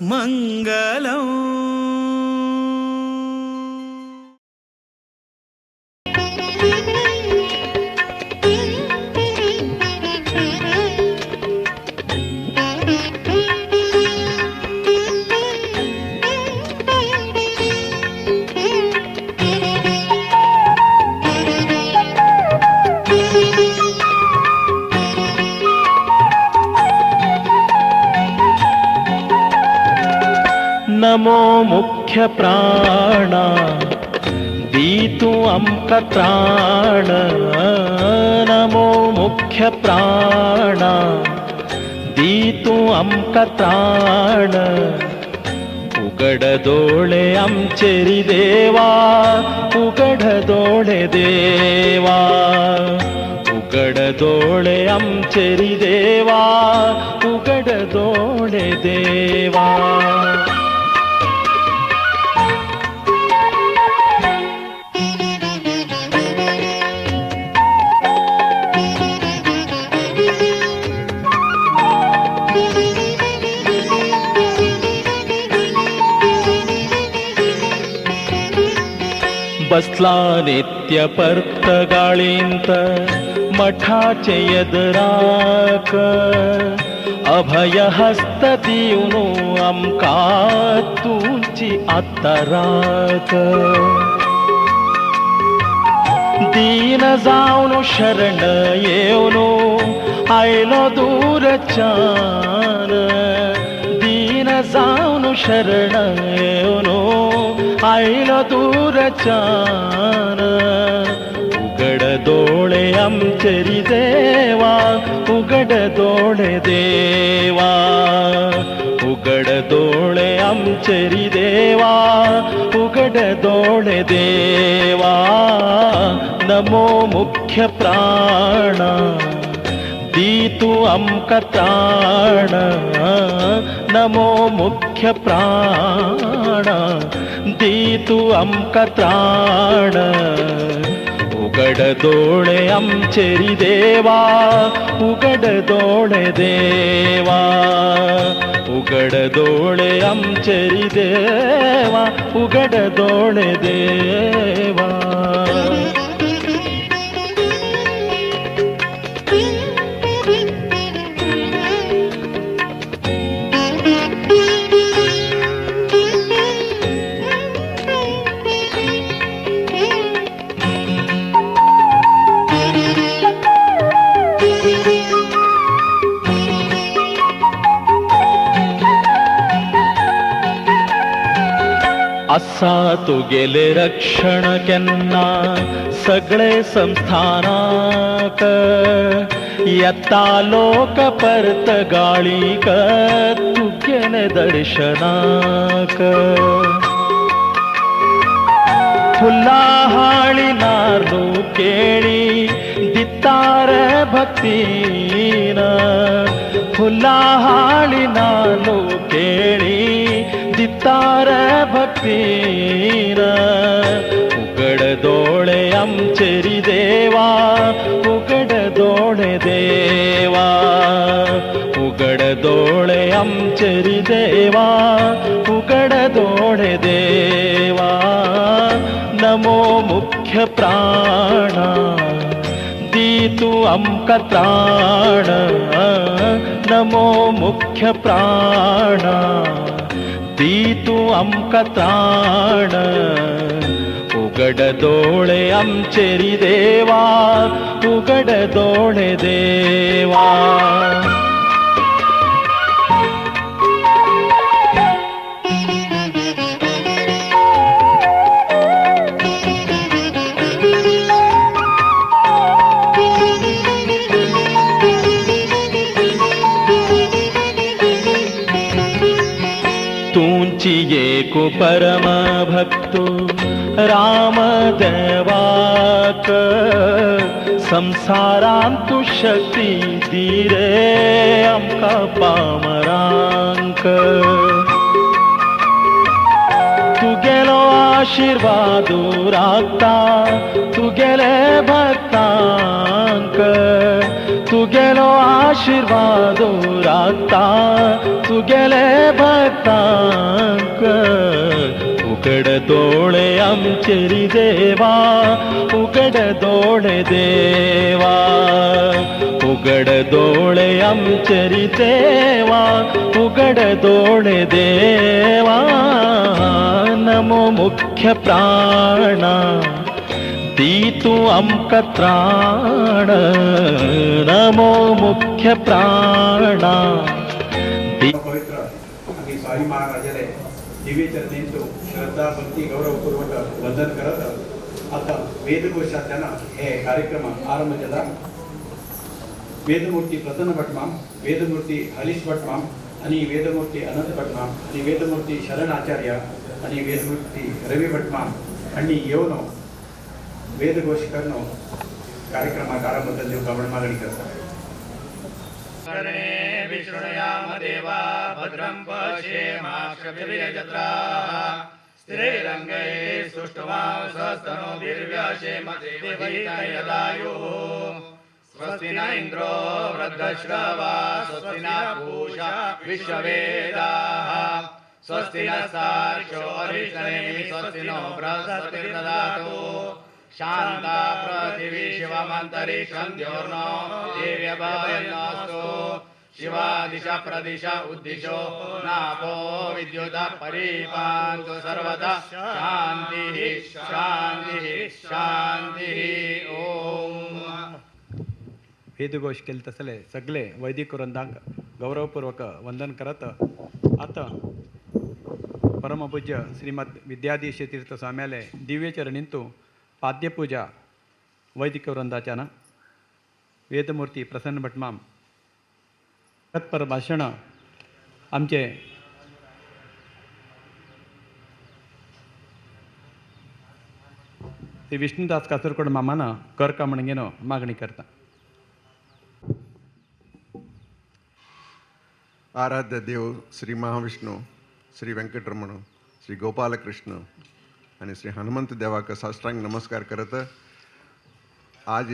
మంగళం. नमो मुख्य प्राणा दी तूं आमकां त्राण. नमो मुख्य प्राणा दी तूं आमकां त्राण. उगड दोळे आमचेरी देवा, उगड दोळे देवा, उगड दोळे आमचेरी देवा, उगड दोळे देवा. बसला नित्य पर्तगाळींत मठाचे यदराक, अभय हस्त दिवन आमकां तुमची आतां राख. दीन जावन शरण येवन आयलो दूरच्यान, दीन जावन शरण येवन आयलो दूरच्यान. उगड दोळे आमचेरी देवा, उगड दोळे देवा, उगड दोळे आमचेरी देवा, उगड दोळे देवा. नमो मुख्य प्राणा दी तूं आमकां त्राण. नमो मुख्य प्राणा दी तूं आमकां त्राण. उगड दोळे आमचेरी देवा, उगड दोळे देवा, उगड दोळे आमचेरी देवा, उगड दोळे देवा. आसा तुगेले रक्षण केन्ना सगळे संस्थानाक, येता लोक परत गाळीक तुगेले दर्शनाक. फुलां हाळी नार्लू केळी दितारे भक्तीन, फुलां हाळी नार्लू केळी दितारे भक्तीन. उगड दोळे आमचेरी देवा, उगड दोळे देवा, उगड दोळे आमचेरी देवा, उगड दोळे देवा. नमो मुख्य प्राणा दी तूं आमकां त्राण. नमो मुख्य प्राणा दी तूं आमकां त्राण. उगड दोळे आमचेरी देवा, उगड दोळे देवा. तुमची एक परम भक्तु राम देवाक, संसारांतु शक्ती दी रे आमकां पामरांक. तुगेलो आशीर्वाद राखता तुगेले भक्तांक, तुगेलो आशिर्वाद राखता तुगेले भक्तांक. उगड दोळे आमचेरी देवा, उगड दोळे देवा, उगड दोळे आमचेरी देवा, उगड दोळे देवा. नमो मुख्य प्राणा, दी तूं आमकां त्राण. नमो मुख्य प्राणा दी. पवित्र आणि स्वामी महाराजाले दिव्य चरणींचो श्रद्धा, भक्ती, गौरवपूर्वक वंदन करत आता वेदघोषाच्यान हे कार्यक्रम आरंभ जाला. वेदमूर्ती प्रसन्न भटमाम, वेदमूर्ती हरीश भटमाम आणि वेदमूर्ती अनंत भटमाम आणि वेदमूर्ती शरण आचार्य आणि वेदमूर्ती रवी भटमाम हांणी येवन वेदघोष करून कार्यक्रमाक आरंभ दिवपाक म्हण मागणी करता. कर्णे विशृणुयाम देवा, भद्रं पश्येमाक्षभिर्यजत्राः, स्थिरैरङ्गैः सुष्ठुवांसस्तनूभिर्व्यशेम देवहितं यदायुः. स्वस्ति न इन्द्रो वृद्धश्रवा, स्वस्ति नः पूषा विश्ववेदाः, स्वस्ति नस्तार्क्ष्यो अरिष्टनेमिः, स्वस्ति नो बृहस्पतिर्दधातु. शान्ता पृथिवी शिवमन्तरिक्षं द्योर्नो देव्यभयन्नस्तु. शिवा दिश प्रदिश उद्दिशो नापो विद्युतः परिपान्तु. सर्वदा शान्तिः शान्तिः शान्तिः. ॐ. वेदघोष केले तसले सगळे वैदिक वृंदांक गौरवपूर्वक वंदन करत आता परमपूज्य श्रीमद विद्याधीश तीर्थ स्वाम्याले दिव्य चरणींतु पाद्यपूजा वैदिक वृंदाच्यान वेदमूर्ती प्रसन्न भटमाम. तत्पर भाशण आमचे श्री विष्णुदास कासरकोड मामाना करका म्हणगेनो मागणी करता. आराध्य देव श्री महाविष्णू, श्री वेंकटरमण, श्री गोपालकृष्ण आणि श्री हनुमंत देवाक साष्टांग नमस्कार करत आज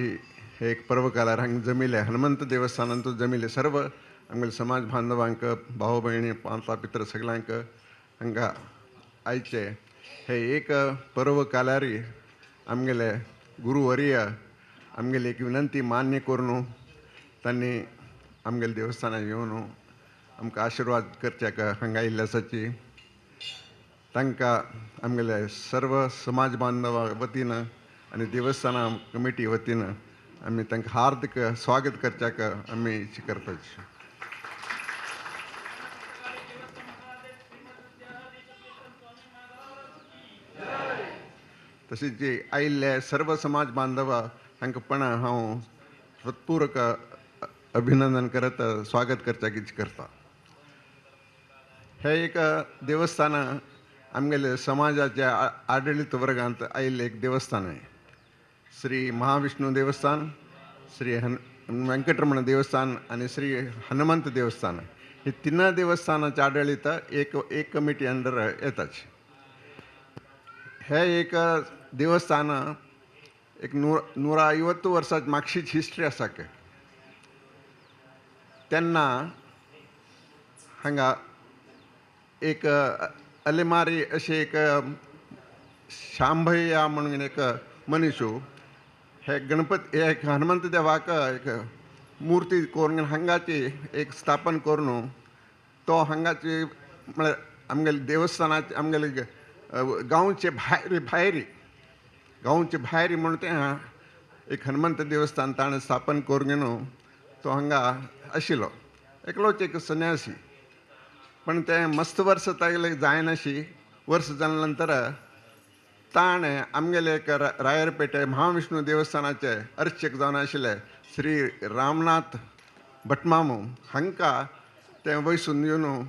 हे एक पर्व कालार हांगा जमिले, हनुमंत देवस्थानांत जमिले सर्व आमगेले समाज बांधवांक, भाव भयणी, पांचा पित्र सगळ्यांक हांगा आयचे हे एक पर्व कालारी आमगेले गुरुवर्य आमगेली एक विनंती मान्य करून तांणी आमगेले देवस्थानात येवन आमकां आशिर्वाद करच्याक हांगा आयिल्ले आसाची, तांकां आमगेले सर्व समाज बांधवा वतीन आनी देवस्थाना कमिटी वतीन आमी तांकां हार्दिक स्वागत करच्याक आमी इच्छा करताची. तशेंच जे आयिल्ले सर्व समाज बांधव हांकां पण हांव हृत्पूर्वक अभिनंदन करत स्वागत करच्याक इच्छा करता. हे एक देवस्थान आमगेले समाजाच्या आडळीत वर्गांत आयिल्लें एक देवस्थान आहे. श्री महाविष्णू देवस्थान, श्री वेंकटरमण देवस्थान आनी श्री हनुमंत देवस्थान हे तिन्हा देवस्थानाच्या आडळीत एक एक कमिटी अंडर येताच. हे एक देवस्थान एक 150 वर्सां मागशीच हिस्ट्री आसा. तेन्ना हांगा एक अलेमारी अशें एक शांभय्या म्हणून एक मनीस हे गणपती हे एक हनुमंत देवाक एक मूर्ती करून हांगाची एक स्थापन करून तो हांगाची म्हळ्यार आमगेले देवस्थानाचे आमगेले गांवचे भायर भायर गांवचे भायर म्हणून तें एक हनुमंत देवस्थान ताणें स्थापन करून घेवन तो हांगा आशिल्लो एकलोच एक संन्यासी. पण तें मस्त वर्स तागेलें जायनाशी वर्स जाल्या नंतर ताणें आमगेले एक रायरपेटे महाविष्णू देवस्थानाचे अर्चक जावन आशिल्ले श्री रामनाथ भटमामू हांकां तें वयसून येवन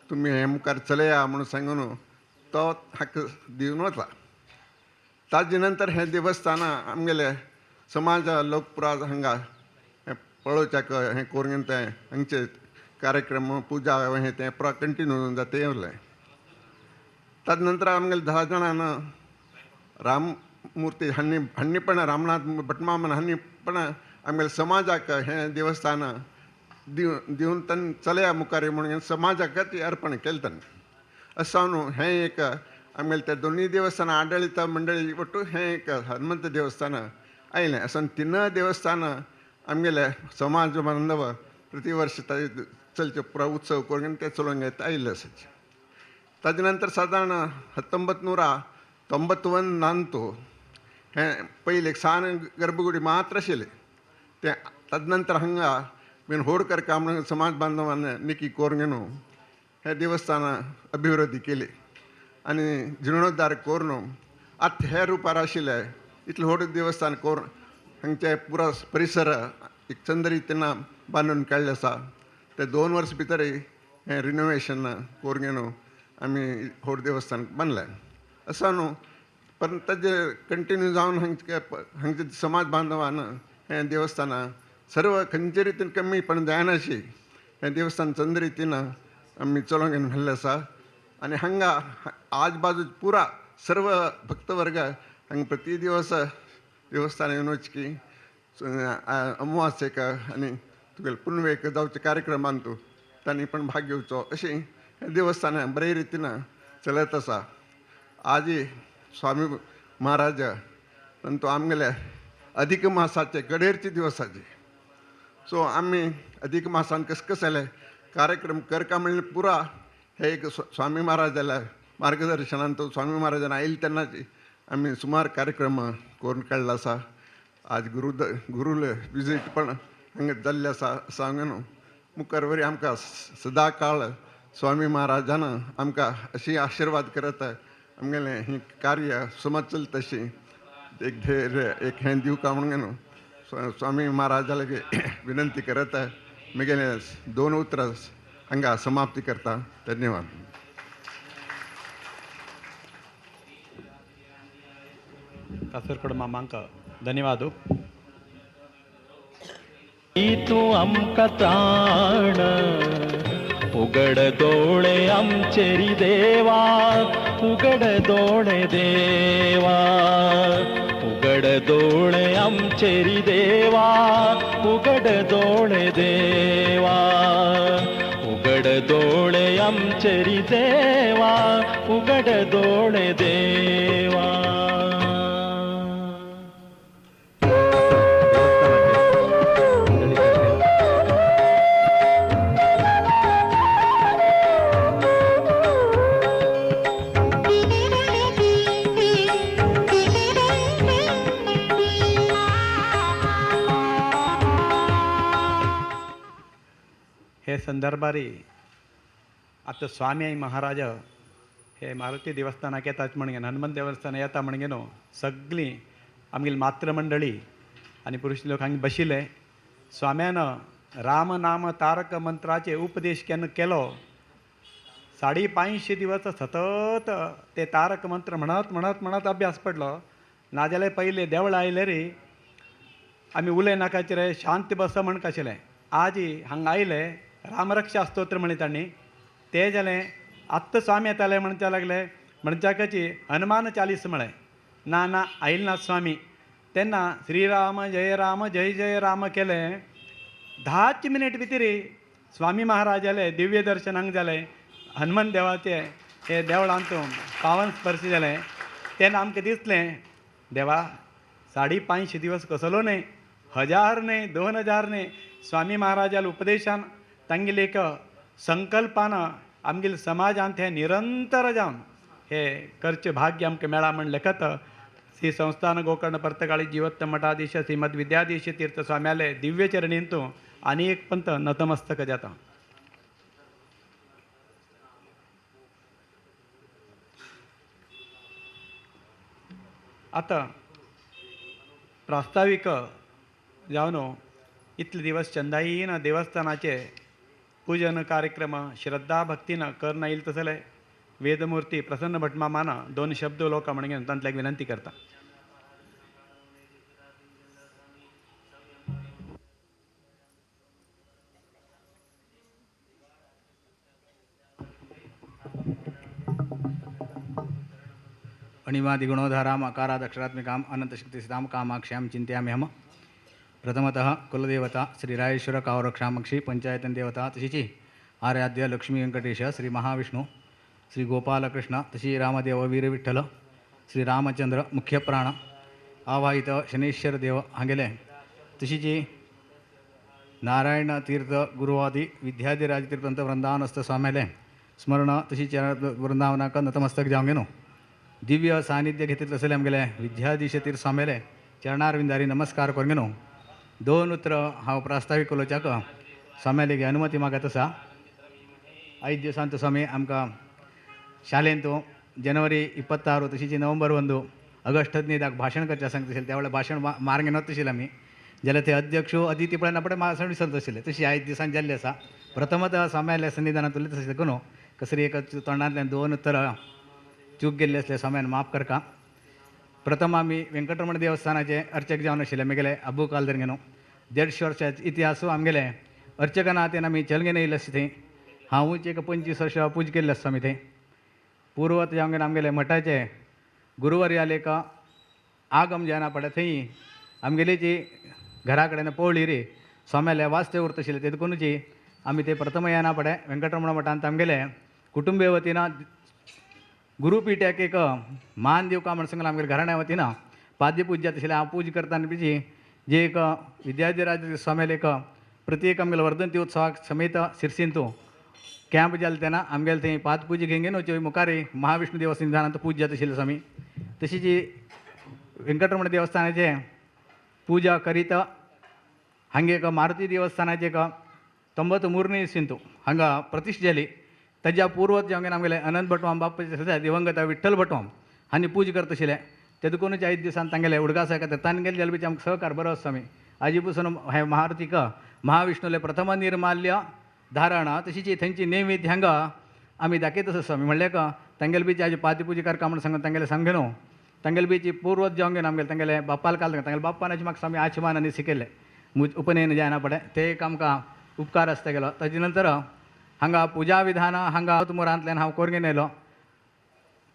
तुमी हें मुखार चलया म्हणून सांगून तो हाका दिवन वता. ताजे नंतर हें देवस्थान आमगेले समाज लोकपुरा हांगा हें पळोवच्याक हें करून तें हांगचे कार्यक्रम पुजा हें तें पुरा कंटिन्यू जाता येवलें. ताजे नंतर आमगेले 10 जाणान राममूर्ती हांणी हांणी पण रामनाथ भटमामन हांणी पण आमगेले समाजाक हें देवस्थान दिवन तांणी चलया मुखार म्हणून समाजाक ती अर्पण केलें तांणी. अशें जावन हें एक आमगेले त्या दोनूय देवस्थानां आडळीत मंडळी ಒಟ್ಟು हें एक हनुमंत देवस्थान आयलें. अशें तिन देवस्थानां आमगेले समाज बांधव प्रति वर्ष चलचे पुरा उत्सव करून ते चलोवन घेत आयिल्ले आसात. ताजे नंतर सादारण 1991 हें पयलें एक सान गर्भगुडी मात्र आशिल्लें तें. तदनंतर हांगा बीन होड करका म्हणून समाज बांधवान निकी करून हें देवस्थान अभिवृद्धी केली आनी जिर्णोद्धार करून आतां हे रुपार आशिल्लें इतलें व्हड देवस्थान करून हांगचें पुरा परिसर एक चंद रितीन बांदून काडलें आसा. ते 2 वर्स भितर हें रिनोवेशन करून आमी व्हड देवस्थान बांदलें. अशें न्हू पण ताजे कंटिन्यू जावन हांगचे समाज बांधवान हें देवस्थान सर्व खंयचे रितीन कमी पण जायनाशी हें देवस्थान चंद रितीन आमी चलोवंक मेळ्ळें आसा. आनी हांगा आज बाजू पुरा सर्व भक्तवर्ग हांगा प्रति दिवस देवस्थान येवन वचकी अमावास्येक आनी तुगेले पुनवेक जावचे कार्यक्रमांत तांणी पण भाग घेवचो अशें हें देवस्थान बरे रितीन चलत आसा. आजी स्वामी महाराज तो आमगेले अधिक मासाचे गडेरचे दिवसाचे सो आमी अधिक मासान कस कस जालें कार्यक्रम करका म्हणल्यार पुरा हे एक स्वामी महाराजाल्या मार्गदर्शनान तो स्वामी महाराजान आयले तेन्नाच आमी सुमार कार्यक्रम करून काडलो आसा. आज गुरुले विजीट पण हांगा जाल्लें आसा. सांगून मुखार वरी आमकां सदा काळ स्वामी महाराजान आमकां अशी आशिर्वाद करत आमगेलें हें कार्य समज चलता अशी एक धैर्य एक हें दिवका म्हणून स्वामी महाराजा लागी विनंती करत म्हगेलें 2 उतरां हांगा समाप्ती करता. धन्यवाद. कासरकोड मामांक धन्यवाद. तूं आमकां त्राण उगड दोळे आमचेरी देवा, उगड दोळे देवा, उगड दोळे आमचेरी देवा, उगड दोळे देवा, उगड दोळे आमचेरी देवा, उगड दोळे देवा. हे संदर्भारी आतां स्वामी महाराज हे मारुती देवस्थानाक येतात म्हणगेन हनुमान देवस्थान येता म्हणगे न्हू सगळीं आमगेली मातृमंडळी आनी पुरुष लोक हांगा बशिल्ले. स्वाम्यान राम नाम तारक मंत्राचे उपदेश केन्ना केलो 550 दिवस सतत ते तारक मंत्र म्हणत म्हणत म्हणत अभ्यास पडलो. नाजाल्यार पयलें देवळां आयले रे आमी उलयनाकाचे रे शांत बस म्हण आशिल्लें. आज हांगा आयले रामरक्षा स्तोत्र म्हळें तांणी तें जालें. आत्तां स्वामी येताले म्हणच्या लागले म्हणच्याकाची हनुमान चालीस म्हळें. ना ना आयल ना स्वामी. तेन्ना श्रीराम जय राम जय जय राम केलें. 10 मिनीट भितर स्वामी महाराजाले दिव्य दर्शन हांगा जालें. हनुमान देवाचे हे देवळांत पावन स्पर्श जालें. तेन्ना आमकां दिसलें देवा 550 दिवस कसलो न्हय, 1000 न्हय, 2000 न्हय, स्वामी महाराजाल्या उपदेशान तांगेले एक संकल्पान आमगेले समाजांत हें निरंतर जावन हे करचें भाग्य आमकां मेळ्ळां म्हण लेखत श्री संस्थान गोकर्ण पर्तगाळी जीवत्त मठाधीश श्रीमद विद्याधीश तीर्थ स्वाम्याले दिव्य चरणींतू आनी एक पंत नतमस्तक जाता. आतां प्रास्तावीक जावन इतले दिवस चंदाईन देवस्थानाचे पूजन कार्यक्रम श्रद्धा भक्तीन करना येईल तसले वेदमूर्ती प्रसन्न भटमामान 2 शब्द लोक म्हणून तांतल्याक विनंती करता. अणिमादि गुणोधाराम अकाराद अक्षरात्मिकाम अनंत शक्तिसिताम कामाक्ष्याम चिंतयाम्यहम. प्रथमतः कुलदेवता श्री रायेश्वर कावरक्षामक्षी पंचायतन देवता तशीची आराध्य लक्ष्मी वेंकटेश श्री महाविष्णू श्री गोपालकृष्ण तशी रामदेव वीरविठ्ठल श्री रामचंद्र मुख्य प्राण आवाहित शनीश्वर देव हांगेले तशीची नारायण तीर्थ गुरुवादी विद्याधिराज तीर्थंत वृंदावनस्थ स्वाम्याले स्मरण तशी वृंदावनाक नतमस्तक जावंक न्हू दिव्य सानिध्य घेतितले आसले आमगेले विद्याधीश तीर्थ स्वाम्याले चरणारविंदारी नमस्कार करून न्हू दोन उतरां हांव प्रास्तावीक उलोवच्याक स्वाम्याले अनुमती मागत आसा. आयज दिवसांत स्वामी आमकां शालेंत जनवरी 26 तशीच नोव्हेंबर 1 ऑगस्ट 15 भाशण करचें सांगता आशिल्लें. त्या वेळार भाशण मार्ग नव्हतं आशिल्लें आमी जाल्यार ते अध्यक्ष अतिथी पळयना पडे भाशण विसरत आशिल्लें. तशी आयज दिसान जाल्लें आसा. प्रथमतः स्वाम्याल्या सन्निधानांत उलयता आशिल्लें न्हू कसरी एक तोंडांतल्यान दोन उतरां चूक गेल्ली आसले स्वाम्यान माफ करका. प्रथम आमी वेंकटरमण देवस्थानाचे अर्चक जावन आशिल्ले आमगेले अब्बू कालदर न्हू 150 वर्सांचो इतिहासू आमगेले अर्चका नात्यान आमी चलगेन येयले आसता थंय. हांवूच एक 25 वर्सां पूज केल्ले आसता आमी थंय. पूर्वत जावन आमगेले मठाचे गुरुवर्यालेक आगम जायना पडे थंय आमगेली जी घरा कडेन पवळी रे स्वाम्याले वास्ते उरता आशिल्ले ते देखूनच आमी ते प्रथम येना पडे वेंकटरमण मठांत आमगेले कुटुंबे वतीन गुरुपीठ्याक एक मान दिवका म्हण सांगला आमगेले घराण्या वतीन पाद्यपूज जाता आशिल्लें. हांव पूज करतना बिजी जे एक विद्याधिराज स्वाम्याले एक प्रत्येक आमगेले वर्धंती उत्सवाक समेत सिरसींतू कॅम्प जालें तेन्ना आमगेले थंय पादपूजा घेवन न्हू मुखार महाविष्णू देवस्थानांत पूज जाता आशिल्ली स्वामी. तशीच वेंकटरमण देवस्थानाचे पूजा करीत हांगे एक मारुती देवस्थानाचे एक 93 सिंतू हांगा प्रतिष्ठा जाली. ताज्या पूर्वज जावन आमगेले अनंत भटमाम बाप्पा दिवंगत विठ्ठल भटमाम हांणी पूजा करता आशिल्ले. ते देखूनच आयज दिसान तांगेले उडगासा खातीर तांगेले जाल्यार आमकां सहकार बरो आसा स्वामी. आजी पसून हें महारुतीक महाविष्णूले प्रथम निर्माल्य धारण तशीच थंयची नैवेद्य हांगा आमी दाखयत आसा स्वामी. म्हणल्यार का तांगेले बीच आजी पाद्यपुजा करका म्हण सांगून तांगेले सांगले न्हू तांगेले बीच पूर्वज जावन आमगेले तांगेले बाप्पाल काल तांगेले बाप्पान म्हाका स्वामी आचमान आनी शिकयल्लें उपनयन जायना पडे ते एक आमकां उपकार आसता गेलो. ताजे नंतर हांगा पुजा विधान हांगा मुरांतल्यान हांव कोरगेन येयलो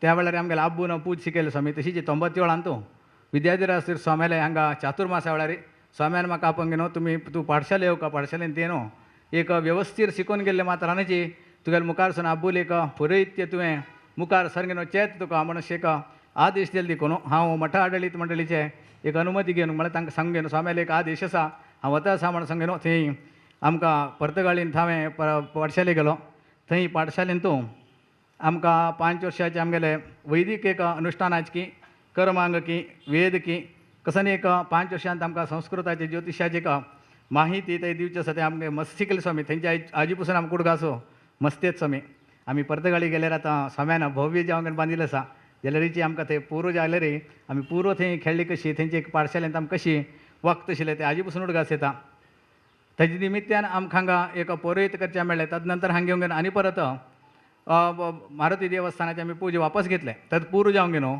त्या वेळार आमगेले आब्बून पूज शिकयले स्वामी. तशीच 97 विद्याधिराज स्वाम्याले हांगा चातुर्मासा वेळार स्वाम्यान म्हाका आपोवन न्हू तुमी तूं पाठशाले येवका पाठशालेन तें न्हू एक वेवस्थीर शिकोवन गेल्ले मात्रानची तुगेले मुखार सून आब्बूल एक पुरोहित्य तुवें मुखार सरगे न्हू चेत तुका म्हण एक आदेश दिले देखून हांव मठा आडळीत मंडळीचे एक अनुमती घेवन म्हळ्यार तांकां सांगून न्हू स्वाम्याले एक आदेश आसा हांव वता आसा म्हण सांगून न्हू थंय आमकां पर्तगाळीन हांवें पाठशाले गेलो. थंय पाठशालेन तूं आमकां 5 वर्सांचे आमगेले वैदीक एक अनुष्ठानाची कर्मांग की वेद की कसनी एक 5 वर्सांत आमकां संस्कृताचे ज्योतिशाचे एक माहिती थंय दिवची आसा तें आमगे मस्त शिकले स्वामी. थंयचे आजी पसून आमकां उडगासो मस्तेच स्वामी. आमी पर्तगाळी गेल्यार आतां स्वाम्यान भव्य जेवण बांदिल्लें आसा जाल्यारीची आमकां थंय पूर्व जाल्यार आमी पूर्व थंय खेळ्ळी कशी थंयची एक पाठशालेंत आमकां कशी वक्त आशिल्लें तें आजी पसून उडगास येता. ताजे निमित्यान आमकां हांगा एक पुरोहित करचें मेळ्ळें. तद नंतर हांगा येवन आनी परत मारुती देवस्थानाचे आमी पूजा वापस घेतले. तद पूर्व जावन न्हू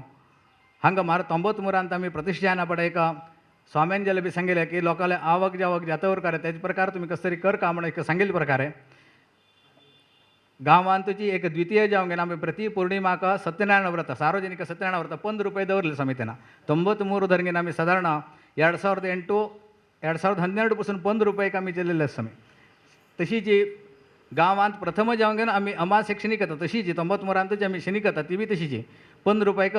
हांगा मार 93 आमी प्रतिष्ठा जायना पडे एक स्वाम्यान जाल्यार बी सांगिल्लें की लोकांले आवक जावक जाता प्रकारे तेज प्रकार तुमी कसो तरी कर का म्हण एक सांगिल्ले प्रकारे गांवांत तुजी एक द्वितीय जावन गेला आमी प्रति पौर्णिमाक सत्यनारायण व्रत सार्वजनिक सत्यनारायण व्रत 15 रुपये दवरले स्वामी. तेन्ना 93 धरगेन आमी सादारण 2008 2012 पासून 15 रुपये आमी चलयल्ले आसा स्वामी. तशीच गांवांत प्रथम जावन गेला आमी अमासेक शनी करता तशीच 93 आमी शनी करता ती बी तशीच 15 रुपयाक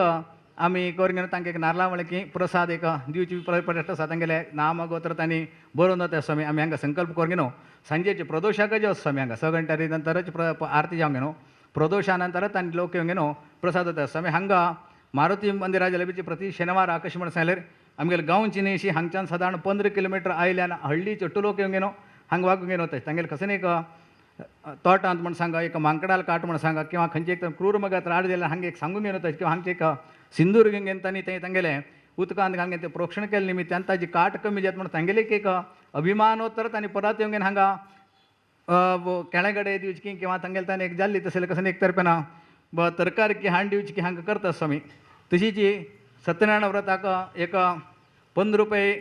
आमी करून घेवन तांकां एक नारला म्हळें की प्रसाद एक दिवची प्रश्न आसा तांगेले नाम गोत्र तांणी बरोवन वता स्वामी. आमी हांगा संकल्प करून घेवन सांजेचे प्रदोशाक जे स्वामी हांगा 6 घंट्यारी नंतरच आरती जावन घेवन प्रदोशा नंतरच तांणी लोक येवन घेवन प्रसाद वता स्वामी. हांगा मारुती मंदिरा जाल्यार प्रति शेनवार कशें म्हण सांगल्यार आमगेले गांवची न्ही अशी हांगच्यान सादारण 15 किलोमिटर आयल्यान हळ्ळी चोट्टो लोक येवन घेवन हांगा वागून घेवन वता. तांगेले कसं एक तोटांत म्हण सांगा एक मांकडाल काट म्हण सांगा किंवा खंयचे एक क्रूर मगात राड जाल्यार हांगा एक सांगून घेवन वता किंवा हांगचे एक सिंदूर घेवन घेवन तांणी थंय तांगेले उदकांत घालून ते प्रोक्षण केल्ले निमित्तान ताजी काट कमी जात म्हण तांगेले एक अभिमान वतर आनी परत येवन घेवन हांगा केळेगडे दिवची किंवा तांगेले ताणें एक जाल्ली तशें कसं एक तरपेना तरकारी की हांड दिवची की हांगा करता स्वामी. तशीच सत्यनारायण व्रताक एक 15 रुपये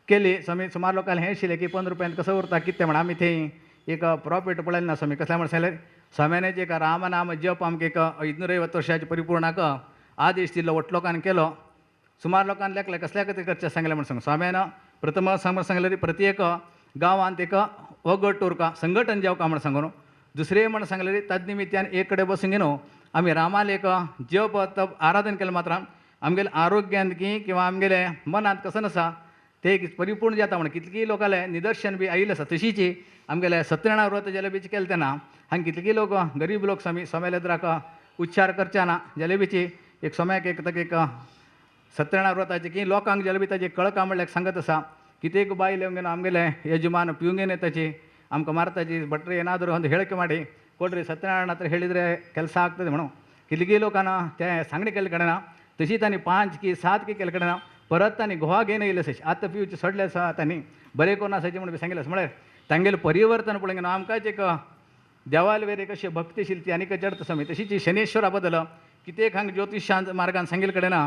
केली स्वामी. सुमार लोकांक हें आशिल्लें की 15 रुपयान कसो उरता कितें म्हण आमी थंय एक प्रॉफीट पळयलें ना स्वामी. कसलें म्हण सांगल्यार स्वाम्याने एक रामनाम जप आमकां एक 550 वर्सांचे परिपूर्णाक आदेश दिल्लो वट लोकांनी केलो. सुमार लोकांनी लेखलें कसल्या खातीर करचें सांगलें म्हण सांग स्वाम्यान प्रथम सांगलें प्रत्येक गांवांत एक वगट उरका संघटन जावका म्हण सांगून दुसरें म्हण सांगलें तद निमित्यान एक कडेन बसून घेवन आमी रामाले एक जप तप आराधन केलें मात्र आमगेले आरोग्यान की किंवा आमगेले मनांत कसं आसा ते परिपूर्ण जाता म्हण कितलीं लोकांले निदर्शन बी आयिल्लें आसा. तशीच आमगेले सत्यनारायण व्रत जाल्यार बीच केलें तेन्ना हांगा कितलीं लोक गरीब लोक स्वामी स्वाम्याले द्राक उच्चार करचे ना जाल्यार बीची एक स्वाम्याक एक ताका एक सत्यनारायण व्रताचें की लोकांक जाल्यार बी ताजें कळका म्हणल्यार सांगत आसा कितेक बायल येवन आमगेले यजमान पिवंगेन येताची आमकां मारताची ಭಟ್ರು ಏನಾದರೂ ಒಂದು ಹೇಳಿಕೆ ಮಾಡಿ ಕೊಡ್ರಿ ಸತ್ಯನಾರಾಯಣ ಹತ್ರ ಹೇಳಿದರೆ ಕೆಲಸ ಆಗ್ತದೆ म्हणून कितलीं लोकांना ते सांगणी केल्ले कडेन तशी तांणी 5 की 7 की केल्ले कडेन परत तांणी गोवा घेवन येयले आसा आतां पिवचे सोडले आसा तांणी बरें करून आसाचें म्हणून सांगिल्लें आसा. म्हळ्यार तांगेलें परिवर्तन पळोवन आमकांच एक देवाल वेर एक अशी भक्तिशील ती आनीक चडत आसा. तशीच शनेश्वरा बदल कितें हांगा ज्योतिशांत मार्गान सांगिल्ले कडेन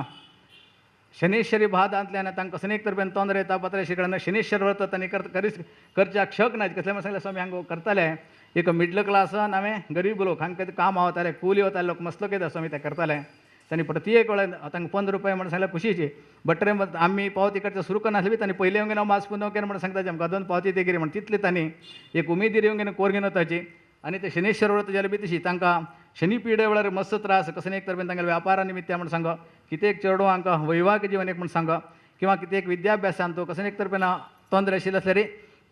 शनेश्वरी भादांतल्यान तांकां कसलें एक तरेन तोंदरे येता पत्रे कडेन शनेश्वर व्रत तांणी करच्याक शक ना. कसलें म्हण सांगलें स्वामी हांगा करताले एक मिडल क्लास हांवें गरीब लोक हांकां काम वताले कुली वताले लोक मस्त लोक येता स्वामी ते करताले तांणी प्रत्येक वेळार तांकां 15 रुपया म्हण सांगल्यार खुशीची बटरे आमी पावती करता सुरू करनासली बी तांणी पयलीं येवन मास पुनव केन्ना म्हण सांगता आमकां 2 पावती ते म्हण तितले तांणी एक उमेदीर येवन कोर घेवन वताची. आनी ते शनेश्वर व्रत जाल्यार बी तशी तांकां शनी पिडे वेळार मस्त त्रास कसलें एक तरेन तांगेल्या व्यापारा निमित्त म्हण सांग कितें चेडवांक वैवाहिक जीवन एक म्हण सांग किंवा कितें एक विद्याभ्यासान तो कसलें एक तरेन तोंदरे आशिल्लें आसल्यार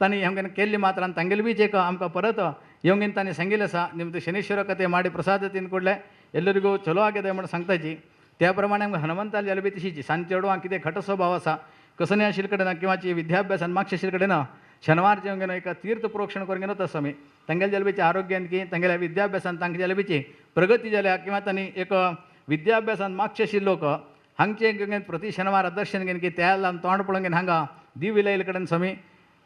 तांणी आमकां केल्ली मात्र आनी तांगेले बीच एक आमकां परत येवन तांणी सांगिल्लें आसा निमतां शनेश्वर कथे ಮಾಡಿ ಪ್ರಸಾದ ತಿಂದು ಕೂಡಲೇ ಎಲ್ಲರಿಗೂ ಚಲೋ ಆಗಿದೆ म्हण सांगताची. त्या प्रमाणे आमकां हनुमंताले जाल्यार बी तशीच सांज चेडवांक कितें घट स्वभाव आसा कसलें आशिल्ले कडेन किंवा विद्याभ्यासान मागशे आशिल्ले कडेन शनिवारचें येवन एक तीर्थ प्रोक्षण करून घेवन वता आमी तांगेले जाल्यार बीच आरोग्यान की तांगेल्या विद्याभ्यासान तांकां जाल्यार बीची प्रगती जाल्या किंवा तांणी एक विद्याभ्यासान मागचे आशिल्ले लोक हांगचे प्रति शनिवार दर्शन घेवन की त्या तोंड पळोवन घेवन हांगा दिवी लायिल्ले कडेन स्वामी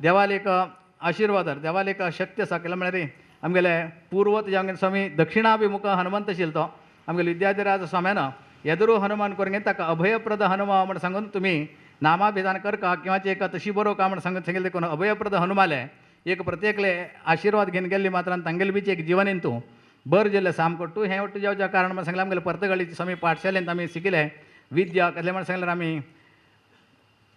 देवाले एक आशिर्वाद देवाले एक शक्ती आसा. केलें म्हळ्यार आमगेले पूर्वत जावन स्वामी दक्षिणाभिमुख हनुमंत आशिल्लो तो आमगेले विद्याधिराज स्वाम्यान येदरू हनुमान करून घेवन ताका अभयप्रद हनुमा म्हण सांगून तुमी नामाभिधान करका किंवा एक तशी बरोवका म्हण सांगून सांगिल्लें देखून अभयप्रद हनुमाले एक प्रत्येकले आशिर्वाद घेवन गेल्ली मात्र आनी तांगेले बीच एक जिवनीन तूं बरें जाल्लें आसा. आमकां तूं हें वट्ट जावच्या कारण म्हण सांगलें आमगेले पर्तगाळीची स्वामी पाठशालेंत आमी शिकिल्ले विद्या कसलें म्हण सांगल्यार आमी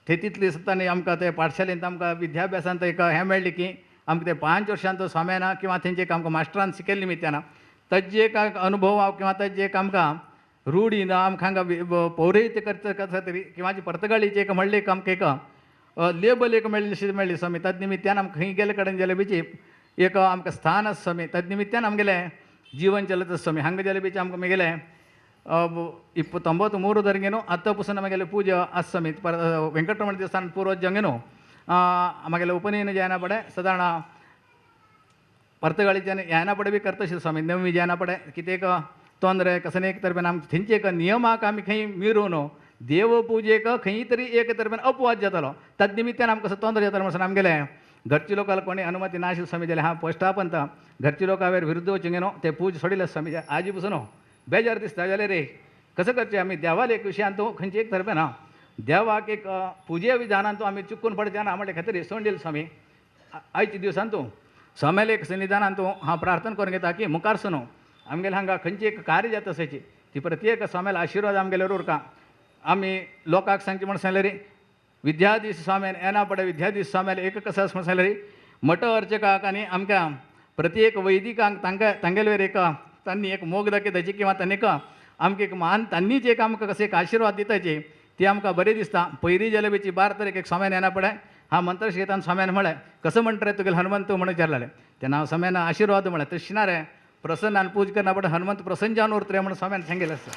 थंय तितली सुद्दां आमकां ते पाठशालेंत आमकां विद्याभ्यासांत एक हें मेळ्ळें की आमकां ते 5 वर्षांत स्वाम्यान किंवा थंयचे एक आमकां मास्टरान शिकयल्ले निमित्यान ताजे एक अनुभव किंवा ताजे एक आमकां रूढी ना आमकां हांगा पौरोहित्य करता कसं तरी किंवा पर्तगाळीचें एक म्हणलें एक आमकां एक लेबल एक मेळ्ळी अशी मेळ्ळी स्वामी तद निमित्यान आमकां खंय गेले कडेन जाल्यार बीची एक आमकां स्थान आसा स्वामी तद निमित्यान आमगेलें जीवन चलत आसा स्वामी. हांगा जाल्यार बीच आमकां मागेलें 93 ದರ್ಗೇನು ಅತ್ತ ನಮಗೆಲ್ಲ ಪೂಜೆ ಅಸ್ಸಮಿ ಪರ ವೆಂಕಟರಮಣ ದೇವಸ್ಥಾನ ಪೂರ್ವಜಂಗೇನು ಆಮೇಲೆ ಉಪನಯನ ಜಾಯನ ಪಡೆ ಸಾಧಾರಣ ಪರ್ತಗಾಳಿच्यान याना पडे बी करता स्वामी नवी जायना पडे कितें ತೊಂದರೆ कसने एक तरेन आमकां थंयचे एक नियमाक आमी खंय मिरून देव पुजेक खंय तरी एक तरेन अपवाद जातालो तद निमित्तान आमकां कसो तोंदरे जातालो म्हणून आमगेले घरची लोकांक कोणी अनुमती नाशिल्ली स्वामी जाल्यार हांव पोस्टापंत घरची लोकां वयर विरुद्ध वचूंक न्हू ते पूज सोडिल्ले स्वामी आजी पसून न्हू बेजार दिसता जाल्यार रे कसं करचें आमी देवाले एक विशयान तो खंयचे एक तरेन ना देवाक एक पुजे विधानान तो आमी चुकून पडचे ना म्हणले खातीर सोडून दिलें स्वामी. आयच्या दिवसान तूं स्वाम्याले एक सन्निधानान तूं हांव प्रार्थना करून घेता की मुखार न्हू आमगेले हांगा खंयची एक कार्य जाता आसाची ती प्रत्येक स्वाम्याले आशिर्वाद आमगेले उरका. आमी लोकांक सांगचें म्हण सांगलें रे विद्याधीश स्वाम्यान येना पडे विद्याधीश स्वाम्याले एक कसं म्हण सांगलें रे मठ अर्चकाक आनी आमकां प्रत्येक वैदिकांक तांकां तांगेले वयर एक तांणी एक मोग दाखयताची किंवा तांणी एक आमकां एक मान तांणीच एक आमकां कशें एक आशिर्वाद दिताची ती आमकां बरी दिसता. पयली जलेबीची 12 तारीख एक स्वाम्यान येना पडे हा मंत्र शिकयताना स्वाम्यान म्हळें कसं म्हणटा रे तुगेले हनुमंत म्हणून विचारलें तेन्ना हांव स्वाम्यान आशिर्वाद म्हळें तशें ना रे प्रसन्न आनी पूज करना पडे हनुमंत प्रसन्न जावन उरतले म्हणून स्वाम्यान सांगिल्लें आसा.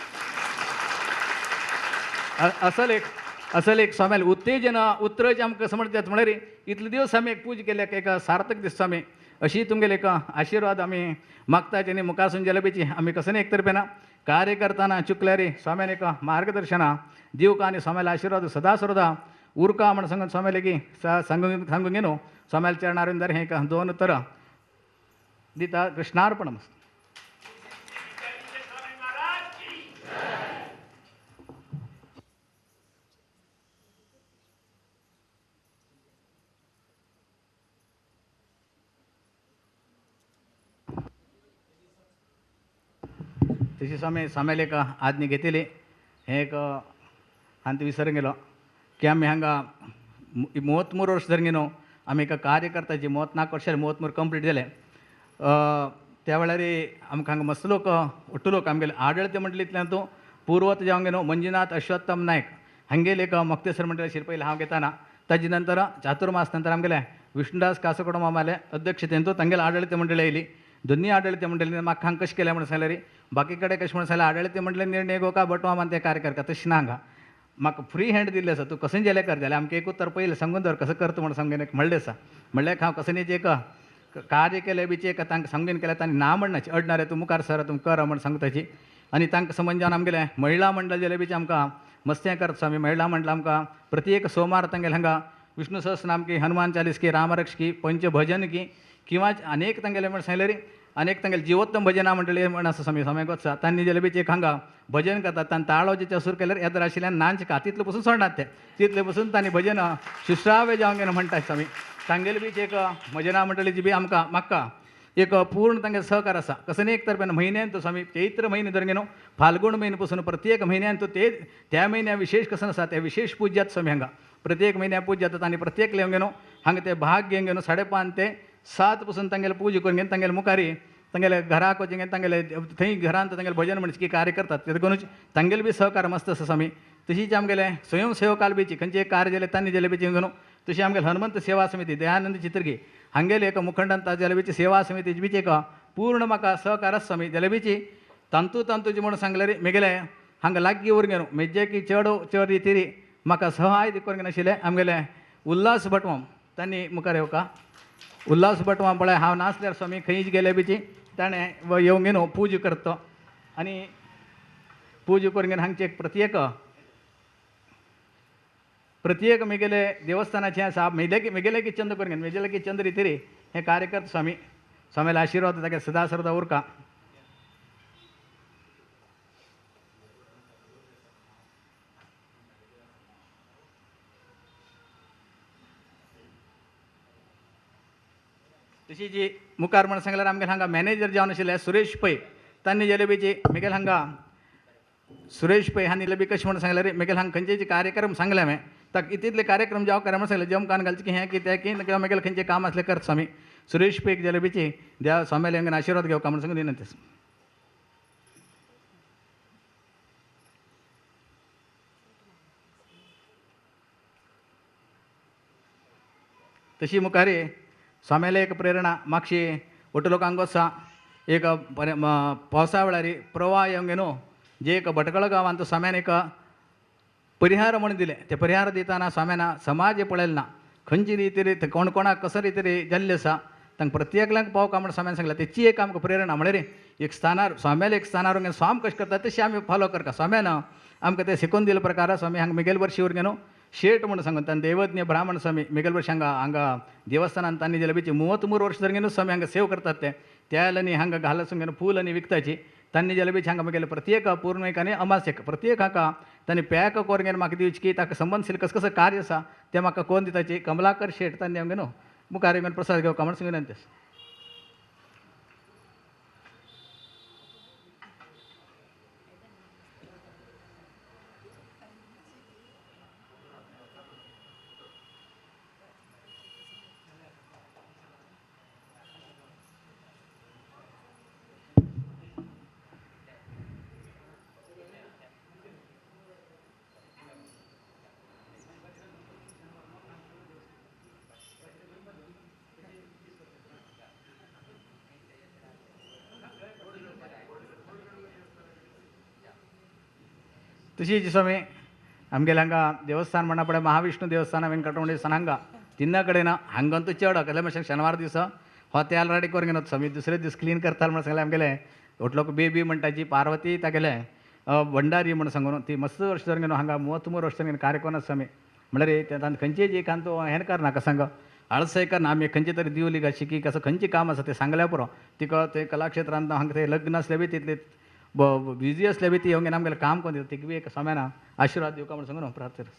असल एक स्वाम्याले उत्तेजन उतरचे आमकां कसं म्हणटात म्हळ्यार इतले दिवस आमी एक पूज केल्या एक सार्थक दिसता आमी अशी तुमगेले एक आशिर्वाद आमी मागता आनी मुखारसून जलेबीची आमी कसं एक तरेन कार्य करतना चुकल्यार स्वाम्यान एक मार्गदर्शना दिवका आनी स्वाम्याले आशिर्वाद सदा सर्वदा उरका म्हण सांगून स्वाम्याले की सांगून सांगून घेवन स्वाम्याले चरणारविंदार हें एक 2 उतरां दिता. कृष्णार्पण. तशीच आमी स्वाम्याले एक आज्ञा घेतली हें एक हांवें विसरून गेलो की आमी हांगा 33 वर्स धरून आमी एका कार्यकर्त्याची 34 वर्सां 33 कंप्लीट जाले. त्या वेळार आमकां हांगा मस्त लोक ಒಟ್ಟು लोक आमगेले आडळते मंडळींतल्यान तूं पूर्वत जावंक न्हू मंजुनाथ अश्वत्थम नायक हांगेले एक मोक्तेश्वर मंडळ पयलें हांव घेताना. ताजे नंतर चातुर्मास नंतर आमगेले विष्णुदास कासकोड मामाले अध्यक्षतेन तांगेले आडळते मंडळी आयली. दोन्ही आडळते मंडळीन म्हाका हांगा कशें केलें म्हणून सांगल्यार बाकी कडेन कशें म्हणून सांगल्यार आडळते मंडळीन निर्णय घेवका बटवा ते कार्य करता तशें ना. हांगा म्हाका फ्री हँड दिल्लें आसा, तूं कशें जाल्यार कर, जाल्यार आमकां एक उतर पयलें सांगून दवर कसो करता म्हणून सांगून एक म्हणलें आसा. म्हणल्यार हांव कसं न्ही एक कार्य केलें बीचे एक तांकां सांगून केलें तांणी ना म्हणनाचे अडणार तूं मुखार सर तूं कर म्हण सांगताची. आनी तांकां समज जावन आमगेलें महिळा मंडळ जाल्यार बीच आमकां मस्तें करता स्वामी. महिळा मंडळ आमकां प्रत्येक सोमार तांगेले हांगा विष्णु सहस्रनाम की, हनुमान चालीस की, रामरक्ष की, पंचभजन की किंवा अनेक तांगेले म्हण सांगल्यार अनेक तांगेले जिवोत्तम भजना मंडळी म्हण आसा स्वामी स्वामी वचा तांणी जाल्यार बीच एक हांगा भजन करतात. तांणी ताळो जे सुरू केल्यार येदर आशिल्ल्यान नांच का तितले पसून सोडनात ते तितले पसून तांणी भजन शुश्रावे जावंक गेले म्हणटा स्वामी. तांगेले बीच एक भजना मंडळीची बी आमकां म्हाका एक पूर्ण तांगेले सहकार आसा. कसं न्ही एक तर म्हयन्यान तो स्वामी चैत्र म्हयने धरून न्हू फाल्गुन म्हयने पसून प्रत्येक म्हयन्यान तो ते त्या म्हयन्या विशेष कसं आसा ते विशेष पूज जाता स्वामी हांगा प्रत्येक म्हयन्या पूज जातात. आनी प्रत्येक येवन न्हू हांगा ते भाग घेवन न्हू 5:30 ते 7 पसून तांगेले पूजा करून घेवन तांगेले मुखारी तांगेले घराक वचून तांगेले थंय घरांत तांगेले भजन म्हणचे की कार्य करतात. ते करूच तांगेले बी सहकार मस्त आसा स्वामी. तशीच आमगेले स्वयंसेवकाल बीची खंयचे एक कार्य जालें तांणी जालें बीची न्हू तशी आमगेले हनुमंत सेवा समिती दयानंद चित्रगी हांगेले एक मुखंडान जालें बीची सेवा समिती बीच एक पूर्ण म्हाका सहकार आसा स्वामी. जालें बीची तांतू तांतूची म्हणून सांगल्यार मेगेले हांगा लागीं उरून न्हू मेजे की चड चड रितीरी म्हाका सहाय करूंक नाशिल्लें आमगेले उल्हास भटमाम तांणी मुखार येवका. उल्हास भटमाम पळय हांव नासल्यार स्वामी खंयच गेले बीची ताणें येवंक न्हू पूजा करता आनी पूजा करून घेवन हांगचे प्रत्येक प्रत्येक मेगेले देवस्थानाचें आसा मेगेले की चंद करून घेवन मेगेले की चंद रितीरी हें कार्य करता स्वामी. स्वामीले आशिर्वाद ताका सदा सर्दा उरका. तशी जी मुखार म्हण सांगल्यार आमगेले हांगा मॅनेजर जावन आशिल्ले सुरेश पै तांणी जाले बीची मेगेले हांगा सुरेश पै हांणी बी कशें म्हण सांगल्यार मेगेले हांगा खंयचे कार्यक्रम सांगले हांवें ताका इतले कार्यक्रम जावं कर म्हण सांगलें जमकान घालचें की हें की तें की किंवा मेगेले खंयचें काम आसलें करता स्वामी. सुरेश पैक जाले बीची देवा स्वामीले हांगा आशिर्वाद घेवका म्हण सांगून विनंती आसा. तशी मुखार स्वाम्याले एक प्रेरणा मागशी ಒಟ್ಟು लोकांक आसा एक बरें पावसा वेळार प्रवाह येवंक न्हू जे एक भटकळ गांवांत स्वाम्यान एक परिहार म्हणून दिलें. ते परिहार दितना स्वाम्यान समाज पळयलें ना खंयची रितीर कोण कोणाक कसो रितीर जाल्लें आसा तांकां प्रत्येकल्यांक पावका म्हण स्वाम्यान सांगलें. तेची एक आमकां प्रेरणा म्हळ्यार एक स्थानार स्वाम्याले एक स्थानार स्वाम कशें करता तशें आमी फॉलो करता. स्वाम्यान आमकां तें शिकोवन दिले प्रकार स्वामी हांगा मिगेल वर्शी उरून न्हू शेट म्हणून सांगून तांणी देवज्ञ ब्राह्मण स्वामी मिगेल वर्ष हांगा हांगा देवस्थानान तांणी जाल्यार बीची 33 वर्ष धरून स्वामी हांगा सेव करतात ते त्या आनी हांगा घालसून फूल आनी विकताची तांणी जाल्यार बीच हांगा मिगेले प्रत्येक पौर्णिक आनी अमासेक प्रत्येक हाका तांणी पॅक करून म्हाका दिवची की ताका संबंदशील कसं कसं कार्य आसा तें म्हाका कोण दिताची कमलाकर शेट तांणी हांगा न्हू मुखार येवन प्रसाद घेवका म्हण सांगून विनंती. तशीच स्वामी आमगेले हांगा देवस्थान म्हणा पळय महाविष्णू देवस्थान वेंकटरमण देवस्थान हांगा तिन्ना कडेन हांगा चड कसले मातशें शेनवार दिसा हो ते ऑलरेडी करून घेवन स्वामी दुसरे दीस क्लीन करता म्हण सांगलें आमगेले होटलोक बेबी म्हणटाची पार्वती तागेले भंडारी म्हण सांगून ती मस्त वर्ष धरून हांगा 33 वर्ष धरून कार्यक्रम स्वामी म्हणल्यार तांकां खंयचे एक तो हें करनाका सांग आळसाय करना आमी खंयचे तरी दिवली घाशी की कसो खंयचें काम आसा तें सांगल्या पुरो तिका ते कलाक्षेत्रांत हांगा ते लग्न आसले बी तितले बिजी असले बी ती येवन आमगेलें काम करून दिता तिका बी एक स्वाम्यान आशिर्वाद दिवका म्हण सांगून प्रार्थना.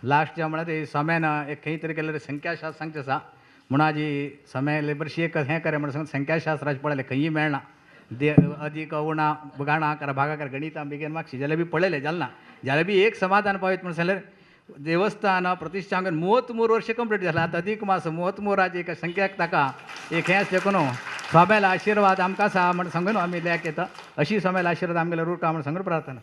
लास्ट म्हळ्यार ते स्वाम्यान एक खंय तरी गेल्यार संख्याशास्त्र सांगचें आसा म्हणून आजी स्वाम्या बरशी एक हें करे म्हणून सांगून संख्याशास्त्राचें पळयलें खंयी मेळना. दे अधिक उणा गाणाकार भागाकार गणितां बिगेन मागशी जाल्यार बी पळयलें जालें ना. जाल्यार बी एक समाधान पावयत म्हणून सांगल्यार देवस्थान प्रतिष्ठांगण 33 वर्ष कंप्लीट झालं. आता अधिक मास 33 एक संख्याक ताका एक हें आसलें कोण स्वाम्याला आशीर्वाद आमकां आसा म्हण सांगून आमी लेख येता अशी स्वाम्याला आशीर्वाद आमगेल्या उरका म्हण सांगून प्रार्थना.